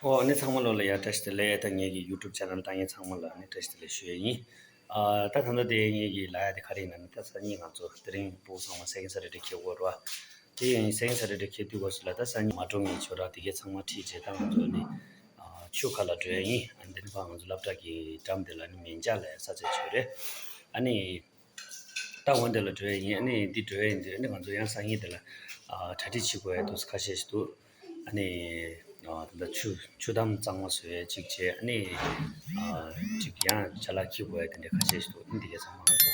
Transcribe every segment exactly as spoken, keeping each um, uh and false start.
ཨོ་ཨ་ནི་ཚང་མ་ལོ་ལ་ཡ་བཀྲ་ཤིས་བདེ་ལེགས། ད་ངེད་ཀྱི་YouTube channel་ལྟ་མཁན་ཚང་མ་ལ་ཨ་ནི་བཀྲ་ཤིས་བདེ་ལེགས་ཞུ་ཡ་ཡིན། ཨ་ད་ད་ལྟ་དེ་ངེད་ཀྱི་ལ་ཡ་དེ་ག་རེ་ཡིན་ན་ནི། ད་སང་ཉིན་ང་ཚོ་དེ་རིང་ཕྲུ་གུ་ཚང་མ་སེ་ཀེན་སེ་ཊར་ཌེ་འཁེལ་གོ་ར། དེ་ཡིན་སེ་ཀེན་སེ་ཊར་ཌེ་འཁེལ་དུས་སྐབས་སུ་ལ་ད་སང་ཉིན་མ་འགྲོ་ངེས་ཆོག་ར། དེ་གས་ཚང་མ་ཁྲིད་བྱས་ད་ང་ཚོ་ནི་ཨ་ཆུ་ཁ་ལ་འགྲོ་ཡ་ཡིན། ཨ་ནི་དེ་ནི་ཕ་ང་ཚོ་སློབ་གྲྭ་གི་འགྲམ་དེ་ལ་ནི་མེ་འཇག་ལ་ཡ་ས་ཆ་ཆོད་རེད། ཨ་ནི། ད་འོན་དེ་ལ་འགྲོ་ཡ་ཡིན། ཨ་ནི་འདི་འགྲོ་ཡ་ཡིན་དུས་ཨ་ནི་ང་ཚོ་ཡང་སང་ཉིན་དེ་ལ་ཨ་གྲ་སྒྲིག་བྱེད་དགོས་ཡ་འདུག་ཁ་ཤས་ཤིག་འདུག་ཨ་ནི་ཨ་ད་ལྟ་ཆུ་ཆུ་དམ་གཙང་མ་བཟོ་ཡ་གཅིག་བྱས། ཨ་ནི་ཨ་གཅིག་ཡང་ཅ་ལག་འཁྱེར་དགོས་ཡ་དེ་འདྲ་ཁ་ཤས་ཤིག་འདུག་ཨ་ནི་འདི་གས་ཚང་མ་ང་ཚོ་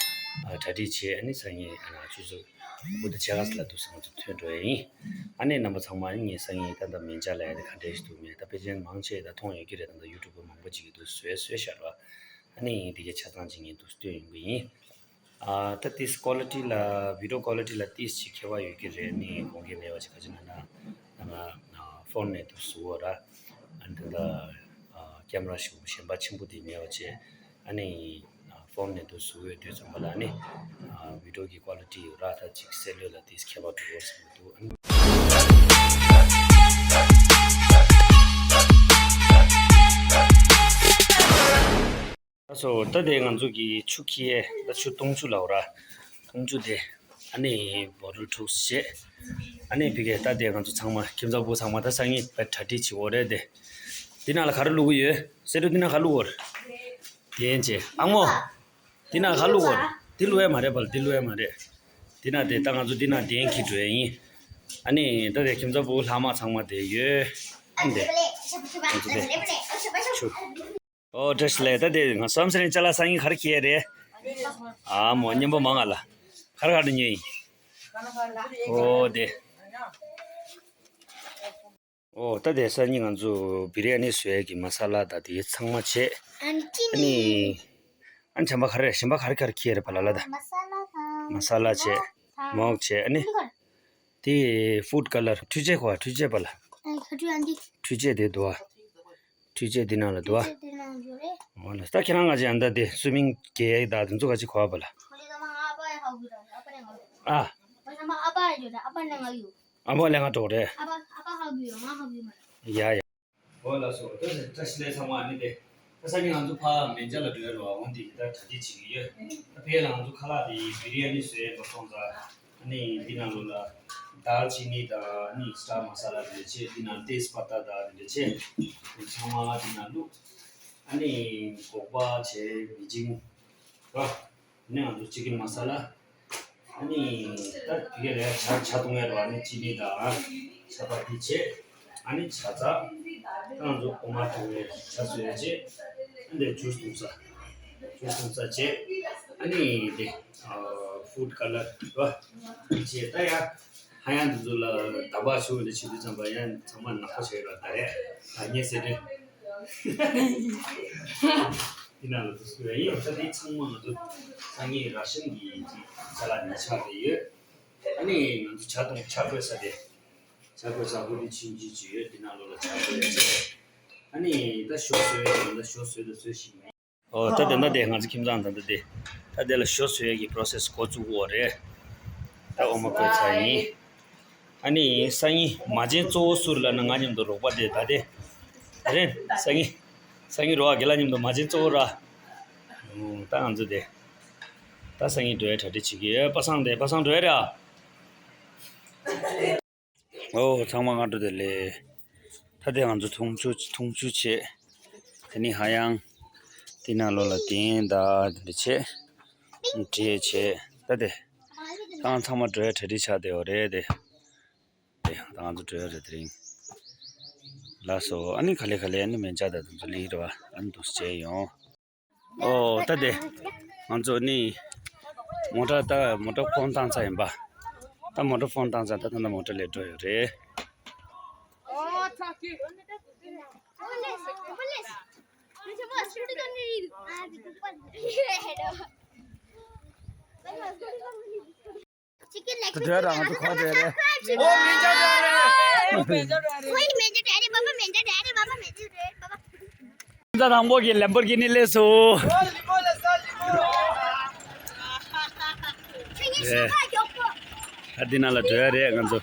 ཨ་གྲ་སྒྲིག་བྱས། ཨ་ནི་སང་ཉིན་ཨ་ཆུ་ཚོད་དགུ་དང་ཕྱེད་ཀ་ཙམ་ལ་འདུག་སེ་ང་ཚོ་ཐོན་འགྲོ་ཡ་ཡིན། ཨ་ནི་རྣམ་པ་ཚང་མ་ཨ་ནི་ངས་སང་ཉིན་ད་ལྟ་མེ་འཇག་ལ་ཡ་དེ་ག་འདྲ་ཞིག་འདུག་མེད་ད་དཔེ་ཅན་མང་ཆེ་ད་མཐོང་ཡོད་ཀྱི་རེད། ད་ལྟ་ཡུ་ཊུབ་པར་མང་པོ་ཅིག་གིས་འདུག་བཟོས་བཟོས་བཞག་ར། ཨ་ནི་འདི་གས་ཆ་ཚང་ཅིག་ངས་འདུག་སྟོན་ཡོང་གི་ཡིན། ཨ་ད་ཏིས་ཀོ་ལི་ཊི་ལ་བི་ཌི་ཡོ་ཀོ་ལི་ཊི་ལ་ཏིས་ཅིག་ཁྱད་པར་ཡོད་ཀྱི་རེད། ནི་དགོངས་འགལ་མེད་པ་ཅིག་ག་ཅི་ན་ན་ང་ཕོན་ནས་འདུག་བཟོ་བ་ར། ཨ་ནི་ད་ལྟ་ཨ་ཀེམ་ར་ཞིག་གཞན་པ་ཆེན་པོ་དེ་མེད་པ་བྱས། ཨ་ནི་ཨ་ཕོན་ནས་འདུག་བཟོ་བའི་དུས་ཙམ་པ་ལ་ནི་ཨ་བི་ཌི་ཡོ་གི་ཀོ་ལི་ཊི་ཡོད་ར། ད་ཅིག་སེ་ལུ་ལ་ཏིས་ཁྱད་པར་འགྲོ་བ་བཟོ་འདུག་ཨ་ནི། ལགས་སོ། ད་དེ་ང་ཚོ་གི་ཆུ་ཁྱི་ད་ཆུ་འཐུང་ཆུ་ལབ་ར། འཐུང་ཆུ་དེ་ཨ་ནི་བོ་ཊལ་དྲུག་བྱས། ཨ་ནི་ཕ་གིར་ད་དེ་ང་ཚོ་ཚང་མ་ཁྱིམ་ཚང་བུ་ཚང་མ་ད་སང་ཉིན་དཔེ་གྲ་སྒྲིག་བྱེད་འོ་རེད་དེ། འདི་ནང་ལ་ག་རེ་བླུག་གི་ཡོད། སེ་རུ་འདི་ནང་ག་བླུག་གོ་རེད། དེ་ཡན་ཆད་ཨ་མོ། འདི་ནང་ག་བླུག་གོ་རེད། འདི་བླུག་ཡ་མ་རེད་པ་ལ། འདི་བླུག་ཡ་མ་རེད། འདི་ནང་དེ་ད་ང་ཚོ་འདི་ནང་གདན་འཁྱེར་འགྲོ་ཡ་ཡིན། ཨ་ནི་ད་དེ་ཁྱིམ་ཚང་བུ་ལྷག་མ་ཚང་མ་དེ་ཡོད། ཨ་ནི་དེ་ང་ཚོ་དེ་ཆུ། ཨོ་བཀྲ་ཤིས་བདེ་ལེགས། ད་དེ་ང་བསམ་སེ་རིང་ཅ་ལག་སང་ཉིན་ག་རེ་འཁྱེར་ཡ་རེད། ཨ་མོ་མཉམ་པོ་མང་ང་ལ། ག་རེ་ག་རེ་ཉོས་ཡིན། ཨོ་དེ། ཨོ་ད་དེ་སང་ཉིན་ང་ཚོ་བི་རི་ཡ་ནི་བཟོ་ཡ་གི་མ་ས་ལ་ད་དེ་ཚང་མ་བྱས། ཨ་ནི་ཨ་ནི་གཞན་པ་ག་རེ་གཞན་པ་ག་རེ་ག་རེ་འཁྱེར་ཡ་རེད་པ་ལ་ལ་ད། མ་ས་ལ་བྱས། མོག་བྱས། ཨ་ནི་དེ་ཧྥུཌ་ཀ་ལར་འཕྲུལ་ཆས་གོ་འཕྲུལ་ཆས་པ་ལ། འཕྲུལ་ཆས་དེ་འདུག་ཨ། འཕྲུལ་ཆས་དེ་ནང་ལ་འདུག་ཨ། འོ་ལ་ད་ཁྱེད་རང་ང་ཅག་ཡང་ད་དེ་སུའི་མིང་རྒྱལ་ཡག་ད་དེ་ཚོ་ག་ཅི་གོ་བ་ལ། ཨ། ཨ་ཕ་ལས་ང་འགྲོ་རེད། ཡ་ཡ། འོ་ལགས་སོ། ད་བཀྲ་ཤིས་བདེ་ལེགས་ཚང་མ། ཨ་ནི་དེ་ད་སང་ཉིན་ང་ཚོ་ཕ་མེ་འཇག་ལ་འགྲོ་ཡ་རོ། འོང་དེ་ད་གྲ་སྒྲིག་བྱེད་ཀྱི་ཡོད། ད་ཕ་ལ་ང་ཚོ་ཁ་ལག་དེ་བི་རི་ཡ་ནི་བཟོས་ཡ་མ་སོང་ཙང་། ཨ་ནི་འདི་ནང་ལོགས་ལ་དཱལ་ཅི་ནི་དང་ཨ་ནི་སི་ཊར་མ་ས་ལ་དེ་འདྲ་བྱས། འདི་ནང་ཏེས་པ་ཏ་དང་དེ་འདྲ་བྱས། ཚང་མ་འདི་ནང་བླུགས། ཨ་ནི་སྒོག་པ་བྱས། མི་ཇིང་ར། ཨ་ནི་ང་ཚོ་ཅི་ཀིན་མ་ས་ལ། ཨ་ནི་ད་དེ་ག་ལས་ཇ་ཇ་བཏུང་ཡ་ར། ཨ་ནི་ཅི་ནི་དང་ཇ་པ་ཏི་བྱས། ཨ་ནི་ཇ་ཚ། ད་ང་ཚོ་འོ་མ་བཏུང་བའི་ཇ་བཟོ་ཡ་བྱས། ཨ་ནི་ཇུས་བཏུང་ས། ཇུས་བཏུང་ས་བྱས། ཨ་ནི་དེ་ཨ་ཧྥུཌ་ཀ་ལར་ར་བྱས། ད་ཡ་ཧ་ཡང་འདི་ཚོ་ལ་ད་བ་ཆུ་འདི་བྱེད་དུས་ཙམ་པ་ཡང་ཚང་མ་ནག་པོ་བྱས་ར། ད་རེད་ད་ངས་ཟེར་དུས། འདི་ནང་ལ་འདུག་སེ་ཡིན། ད་འདི་ཚང་མ་ང་ཚོ་སང་ཉིན་ར་ཤན་གྱི་ཅ་ལག་ནས་ཆགས་བསྡད་ཡོད། ཨ་ནི་ང་ཚོ་ཇ་དང་ཇ་བསྐོལ་ས་དེ། ཇ་བསྐོལ་ས་ཧུ་ལི་ཆུང་ཆུང་ཅིག་ཡོད། དེ་ནང་ལོགས་ལ་ཇ་བསྐོལ་ཡ་བྱས། ཨ་ནི་ད་ཞོ་བཟོས་ཡ་ད་ཞོ་བཟོས་དང་བཟོ་བཞིན་ཡོད། ཨོ་ད་དེ་འདྲ་དེ་ང་ཚོ་ཁྱིམ་ཚང་ད་ལྟ་དེ་ད་དེ་ལ་ཞོ་བཟོ་ཡ་གི་པོ་རོ་སེ་སི་འགོ་བཙུགས་འོ་རེད། ད་འོ་མ་བསྐོལ་ཚར་ཡིན། ཨ་ནི་སང་ཉིན་མ་བྱན་གཙོ་བོ་སུ་རེད་ལབ་ན་ང་མཉམ་དུ་རོགས་པ་དེ་ད་དེ་ད་རེད། སང་ཉིན་སང་ཉིན་རོགས་པ་དགེ་ལགས་མཉམ་དུ་མ་བྱན་གཙོ་བོ་ར། ཨོ་ད་ང་ཚོ་དེ་ད་སང་ཉིན་འགྲོ་ཡ་གྲ་སྒྲིག་བྱེད་ཀྱི་ཡོད། པ་སངས་དེ་པ་སངས་འགྲོ་ཡ་རེད་ཨ། ཨོ་ཚང་མ་སྔ་དྲོ་བདེ་ལེགས། ད་དེ་ང་ཚོ་འཐུང་ཆུ་འཐུང་ཆུ་བྱས། དེ་ནི་ཧ་ཡང་དེ་ནང་ལོགས་ལ་གདན་ད་དེ་འདྲ་བྱས། འབྲས་བྱས། ད་དེ་ད་ང་ཚང་མ་འགྲོ་ཡ་གྲ་སྒྲིག་ཆགས་བསྡད་ཡོད་རེད་དེ། དེ་ད་ང་ཚོ་འགྲོ་ཡ་རེད་དེ་རིང་། ལགས་སོ། ཨ་ནི་ག་ལེ་ག་ལེ་ཨ་ནི་མེ་འཇག་ད་དེ་ཚོ་ལིག་རེད་བ། ཨ་ནི་འདུག་སེ་བྱས་ཡོང་། ཨོ་ད་དེ་ང་ཚོ་ནི་མོ་ཊ་ད་མོ་ཊ་ཕོན་བཏང་ཚར་ཡིན་པ། ད་མོ་ཊ་ཕོན་བཏང་ཚར། ད་ད་ད་མོ་ཊ་སླེབས་འགྲོ་ཡོད་རེད། ད་དེ་རང་ཚོ་ཁོ་དེ་རེད། ཁོའི་མེ་འཇོག་རེད། ཁོའི་མེ་འཇོག་རེད། ཁོའི་མེ་འཇོག་རེད། ད་དང་པོ་གི་ལེམ་བོར་གི་ནི་སླེབས་སོང་། ཨེ། ཨ་འདི་ནང་ལ་འགྲོ་ཡ་རེད་ང་ཚོ།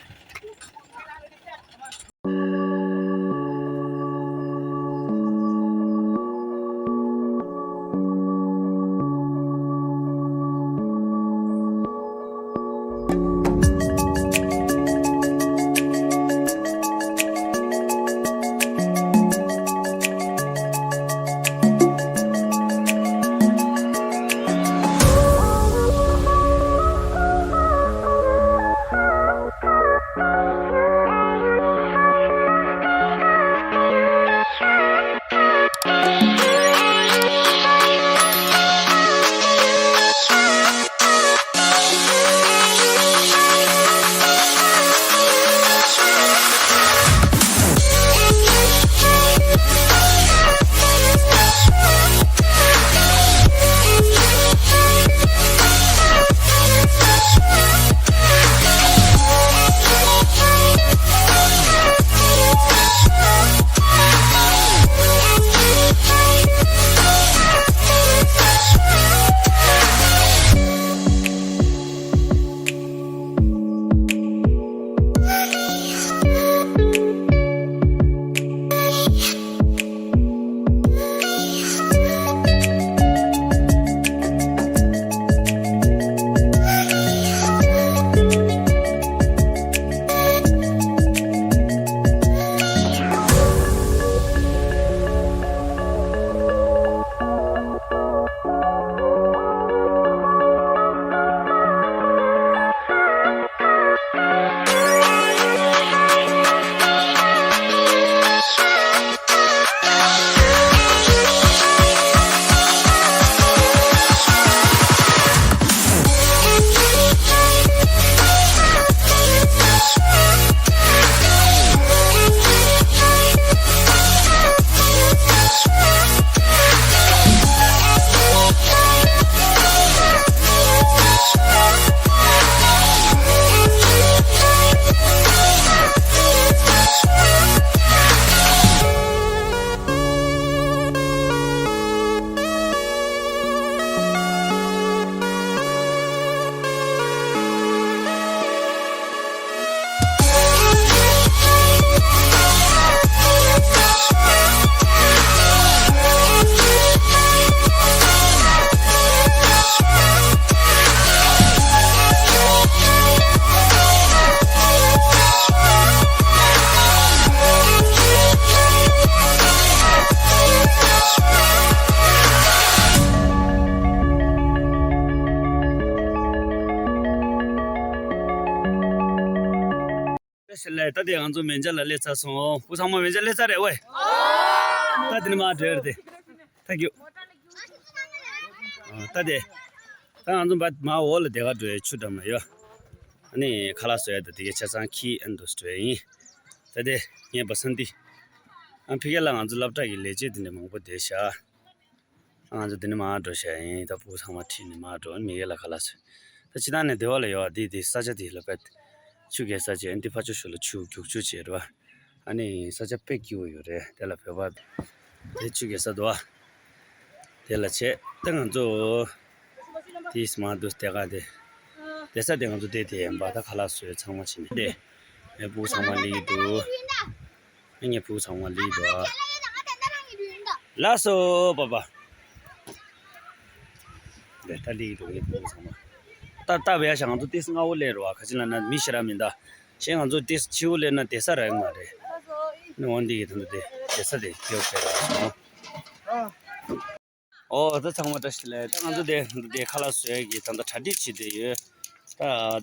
ལས་ད་དེ་ང་ཚོ་མན་ཇ་ལ་སླེབས་ཚར་སོང་། བུ་ཚང་མ་མན་ཇ་སླེབས་ཚར་རེད་ཝེ། ད་དེ་ནི་མ་འདྲེར་དེ། Thank you. ཨ། ད་དེ། ད་ང་ཚོ་བ་མ་འོག་ལ་དེ་ག་འགྲོ་ཡ་ཆུ་འགྲམ་ལ་ཡོད། ཨ་ནི་ཁ་ལག་བཟོ་ཡ་ད་དེ་གའི་ཆ་ཚང་ཁྱི་ཨན་དུ་འགྲོ་ཡ་ཡིན། ད་དེ་ངའི་པ་སན་ཏི། ཨ་ཕི་གེ་ལ་ང་ཚོ་སློབ་གྲྭ་གི་ལས་བྱེད་དེ་འདྲ་མང་པོ་བསྡད་ཤག་ང་ཚོ་འདི་ནས་མར་འགྲོ་ཤག་ཡིན། ད་ཕྲུ་གུ་ཚང་མ་ཁྲིད་ནས་མར་འགྲོ། མི་གེ་ལ་ཁ་ལག་བཟོས། ད་ཕྱི་ནང་ནས་སྡེ་བ་ལ་ཡོད་པ་འདི་འདི་ས་ཆ་འདི་ལ་བས། ཆུ་རྐྱལ་ས་ཆ་ཨན་ཏི་ཕ་ཆོ་ཤོ་ལ་ཆུ་རྒྱུག་ཆུ་བྱེད་རོ། ཨ་ནི་ས་ཆ་དཔེ་སྐྱིད་པོ་ཡོད་རེད། དེ་ལ་བོད་པ་དེ་ཆུ་རྐྱལ་ས་འདུག་ཨ། དེ་ལ་བྱས་ད་ང་ཚོ་དེས་མ་འདུག་དེ་ག་དེ། དེ་ས་དེ་ང་ཚོ་དེ་དེ་ཡིན་པ་ད་ཁ་ལག་བཟོས་ཚང་མ་བྱས་ནས་དེ། ཨེ་ཕྲུ་གུ་ཚང་མ་སླེབས་ཀྱི་འདུག་ཨེ་ངའི་ཕྲུ་གུ་ཚང་མ་སླེབས་ཀྱི་འདུག་ཨ། ལགས་སོ་པ་པ། ལས་ད་སླེབས་ཀྱི་འདུག་ངའི་ཕྲུ་གུ་ཚང་མ། ད་ལྟ་བས་ཤ་ང་ཚོ་ཏིས་སྔ་བོ་སླེབས་རོགས་ཨ། ག་ཅི་ལ་ན་མི་ཤི་ར་མི་འདའ། ཤེས་ང་ཚོ་ཏིས་ཕྱི་བོ་སླེབས་ན་བསྡད་ས་རག་མ་རེད། ནི་འོན་འདི་གི་ད་ལྟ་དེ་བསྡད་ས་དེ་སྐྱོ་ཤས་རག་སོང་། ཨོ་ད་ཚང་མ་བཀྲ་ཤིས་བདེ་ལེགས། ད་ང་ཚོ་དེ་འདི་དེ་ཁ་ལག་བཟོས་ཀྱི་ད་ལྟ་གྲ་སྒྲིག་བྱེད་བསྡད་ཡོད།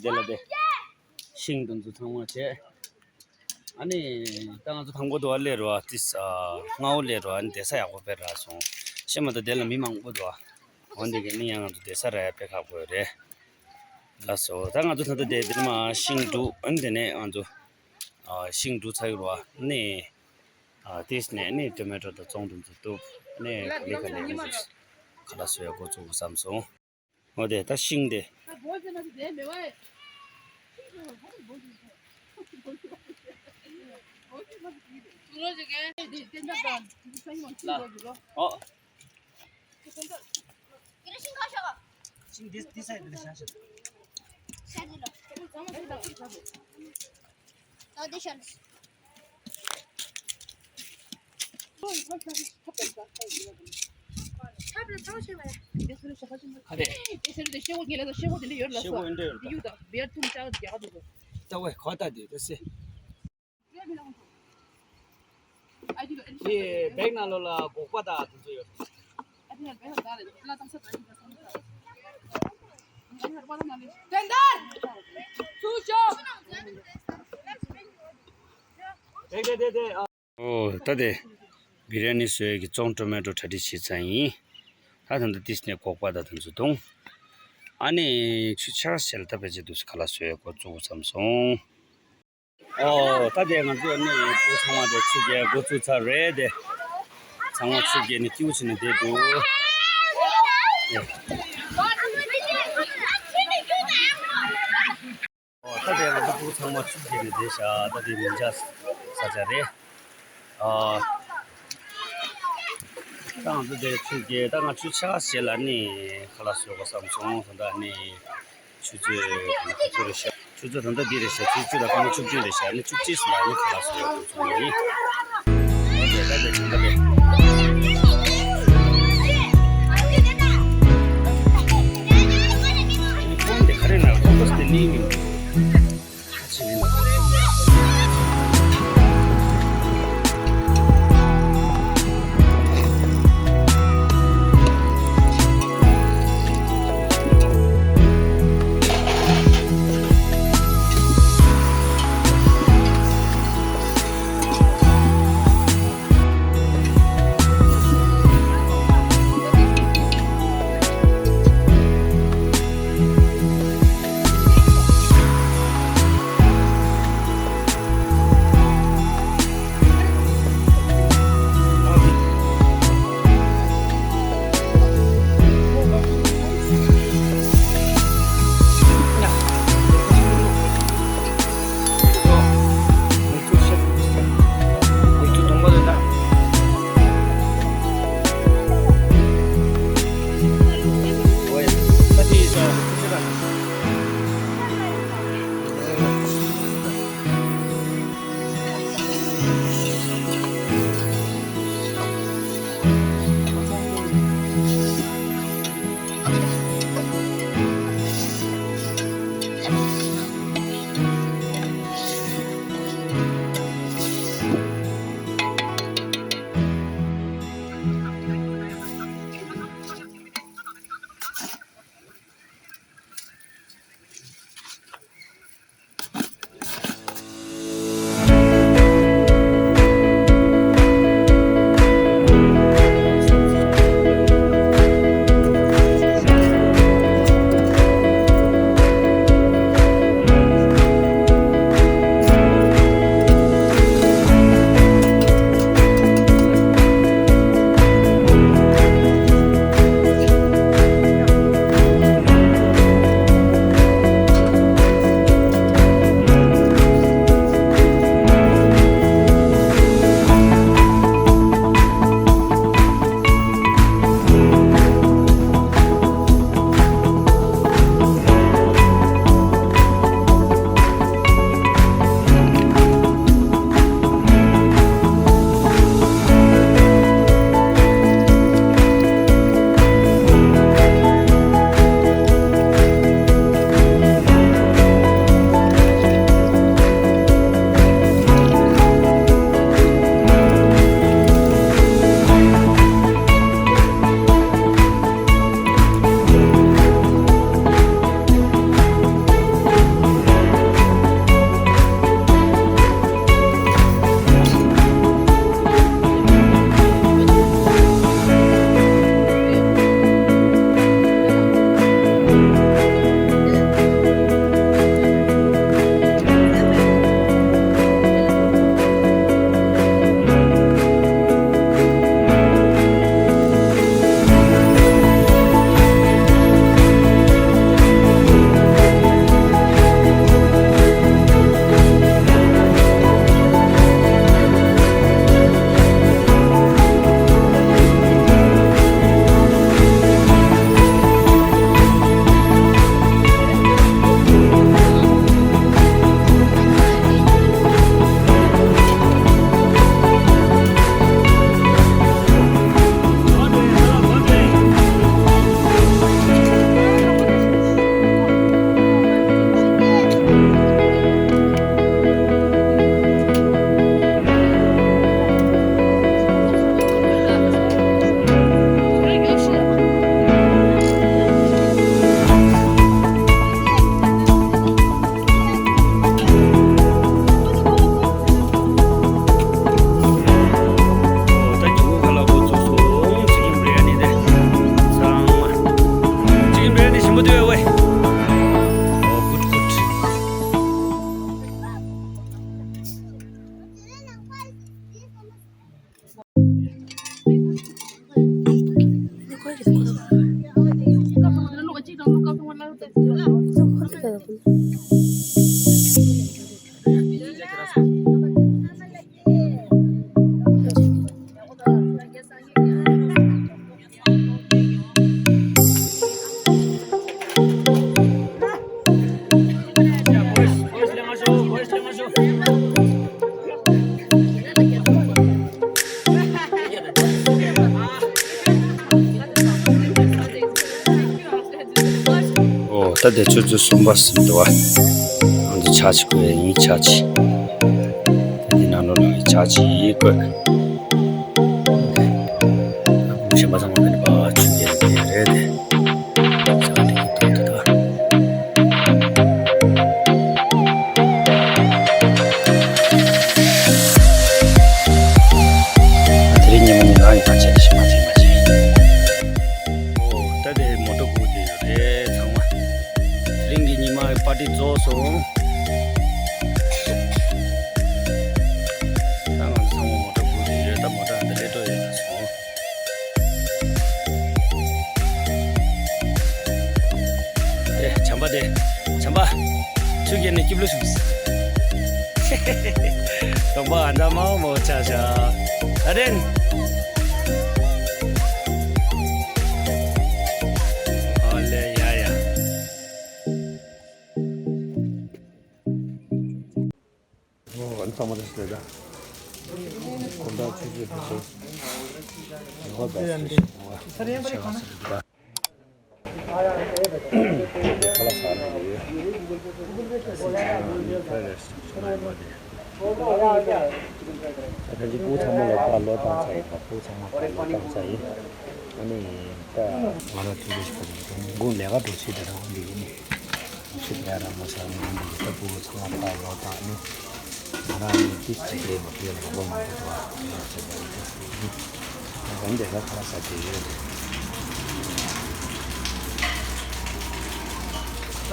ད་དེ་ལ་དེ་ཤིང་དེ་ཚོ་ཚང་མ་བྱས། ཨ་ནི་ད་ང་ཚོ་དང་པོ་དུ་བ་སླེབས་རོགས་ཨ། ཏིས་སྔ་བོ་སླེབས་རོགས་ཨ། ཨ་ནི་བསྡད་ས་ཡག་པོ་དཔེ་རག་སོང་། ཤེས་མ་ད་དེ་ལ་མི་མང་པོ་འདུག་ཨ། འོན་ཏེ་གི་ནི་ཡང་ང་ཚོ་བསྡད་ས་རག་ཡ་དཔེ་ཁག་པོ་ཡོད་རེད། ལགས་སོ། ད་ང་ཚོ་ད་ལྟ་དེ་དེ་ནས་མར་ཤིང་འབྲུ་ཨ་ནི་དེ་ནས་ང་ཚོ་ཨ་ཤིང་འབྲུ་ཚར་ཡོད་རོགས་ཨ། ནི་ཨ་ཏིས་ནས་ནི་ཊོ་མེ་ཊོ་དང་བཙོང་དུ་འཛུལ་འདུག་ནི་ག་ལེ་ག་ལེ་ནི་ཁ་ལག་བཟོ་ཡ་འགོ་བཙུགས་དགོས་བསམ་སོང་། འོ་དེ་ད་ཤིང་དེ། ཨོ། ཤིང་དེ་དེ་ས་ཡི་དེ་ལ་བཞག་ཤག་ཁ་རེ། ཤེལ་སྒོ་འདི་ཡོད་ལ་ཤེལ་སྒོ་འདི་འདྲ་ཡོད་རེད་ལ་ཤེལ་སྒོ་ས། འདི་ཡོད་ད་བེར་ཐུམ་ཅག་རྒྱག་འདུག་ད་ཝེ་གོ་ད་དེ་ད་སེ། དེ་བེག་ནང་ལོགས་ལ་སྒོག་པ་དང་དེ་ཚོ་ཡོད། དེ་དེ་དེ་དེ། ཨོ་ད་དེ་བི་རི་ཡ་ནི་བཟོ་ཡས་ཀྱི་བཙོང་ཊོ་མེ་ཊོ་གྲ་སྒྲིག་བྱེད་ཚར་ཡིན། ད་ད་ལྟ་ཏིས་ནས་སྒོག་པ་དང་དེ་ཚོ་བརྡུང་། ཨ་ནི་ཆུ་ཆར་ཞལ་ད་བེད་ཅེ་དུས་ཁ་ལག་བཟོ་ཡས་འགོ་བཙུགས་བསམ་སོང་། ཨོ་ད་དེ་ང་ཚོ་ནི་བུ་ཚང་མ་དེ་ཆུ་རྐྱལ་འགོ་བཙུགས་ཚར་རེད་དེ། ཚང་མ་ཆུ་རྐྱལ་ནི་སྐྱིད་པོ་བྱས་ནས་བསྡད་འདུག་ཨོ་ད་དེ་ང་ཚོ་བུ་ཚང་མ་ཆུ་རྐྱལ་ནས་བསྡད་ཤག་ད་དེ་མི་འཇགས་ས་ཆ་རེད། ཨ་ད་ང་ཚོ་དེ་ཆུ་རྐྱལ་ད་ང་ཆུ་ཆག་ཞེ་ལ་ནི་ཁ་ལག་བཟོ་དགོས་བསམ་སོང་། ད་ནི། ཆུ་ཚོད་ཁ་ཚོད་རེད་ཤག་ཆུ་ཚོད་ད་ལྟ་འདི་རེད་ཤག་ཆུ་ཚོད་ད་སྐར་མ་བཅུ་བདུན་རེད་ཤག་ཨ་ནི་བཅུ་གཅིག་ཙམ་ལ་ནི་ཁ་ལག་བཟོ་ཡག་འགོ་ཚུགས་ནི་ཡིན། ཨོ་དེ་ད་དེ་དེ་འདྲ་རེད། ཨ་ནི་ཁོང་དེ་ག་རེ་ན་ཁོང་ཁོ་དེ་ལིང་ཡིན། ད་དེ་ཆུ་ཚོད་གསུམ་པ་ཟིན་འདུག་བ། ང་ཚོ་ཆ་ཅིག་བསྐོལ་ཡ་ཡིན། ཆ་ཅིག་དེ་ནང་ལོགས་ལ་ཆ་ཅིག་བསྐོལ། གཞན་པ་ཚང་མ་ག་ནས་པ་ཆུ་རྐྱལ་རེད་དེ། ཟ་ཁང་དེ་གི་ཐོག་ཏུ་ད། དེ་རིང་ཉི་མ་ཉིན་གང་ཡིན་ན་བྱས་ཏེ་ཞིག་མ་བྱས་མ་བྱས། ཨོ། ད་དེ་མོ་ཊ་སྒུག་བསྡད་ཡོད་རེད་ཚང་མ། དེ་རིང་གི་ཉི་མ་པར་ཊི་རྫོགས་སོང་། ད་ང་ཚོ་ཚང་མ་མོ་ཊ་སྒུག་བསྡད་ཡོད། ད་མོ་ཊ་འདི་ལས་འགྲོ་ཡོད་ན་སོང་། ཨེ། བྱམས་པ་དེ། བྱམས་པ། ཆུ་རྐྱལ་ནས་སྐྱིབས་ལོ་ཞུགས། གདོང་པ་ཨ་འདྲ་མང་མོ་ཆགས་ཤག་ཨ་རེན། ཨོ་ལེ་ཡ་ཡ། ཨོ། ཨ་ནི་ཚང་མ་རེད་ཟེར་ད། ཁོང་ད་ཆུ་ཚོད་ཕེབས་སོང་། ཁོང་ད་ཕེབས་སོང་། ཁ་ལག་ཟ་ནས་ཡོད། ཁ་ལག་ཟ་ནས་ཡོད། ཁ་ལག་ཟ་ནས་ཡོད། ད་ཕན་ཚུན་ཕྲུ་གུ་ཚང་མ་ལ་ཕར་ལོག་བཏང་ཚར་ཡིན། ཕྲུ་གུ་ཚང་མ་ཕར་ལོག་བཏང་ཚར་ཡིན། ཨ་ནི་ད་ང་རང་ཐུག་གི་ཞིག་ག་རེ་ཡིན། དགུང་ལས་ཀ་འགྲོ་ཆེད་དེ་རང་འདི་ཡིན། ཤི་ལས་ར་མོ་ས་ནི་འདི་ད་ཕྲུ་གུ་ཚང་མ་ཕར་ལོག་བཏང་ནི། ང་རང་ནི་ཏིས་ཅིག་ལས་མ་ཕེ་ལ་མོ་མ་ཐུག་པ་ཡོད་ཟེར་བ་ཡིན། ད་འདི་ལ་ཁ་ལག་ཟ་དེ་ཡོད་དེ།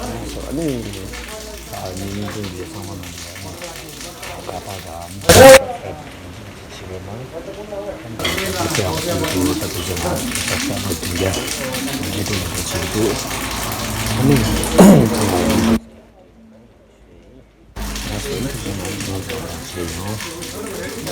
ཨ་ནི་ཨ་ནི་ཉིན་ཉིན་ཀུན་གྱི་ཚང་མ་ནང་ནས་ཨ་ནི་ད་ད་ད་ཨ་ནི། ཞེས་པའི་ནང་། ཨ་ནི་ད་དེ་ཚོ་ཡང་ཐུག་འདུག་ད་དེ་ཚོ་ནང་ད་ས་ནས་དེ་འདྲ་ཉེ་དུ་ཡོད་པ་ཞིག་འདུག་ཨ་ནི་ཚང་མ་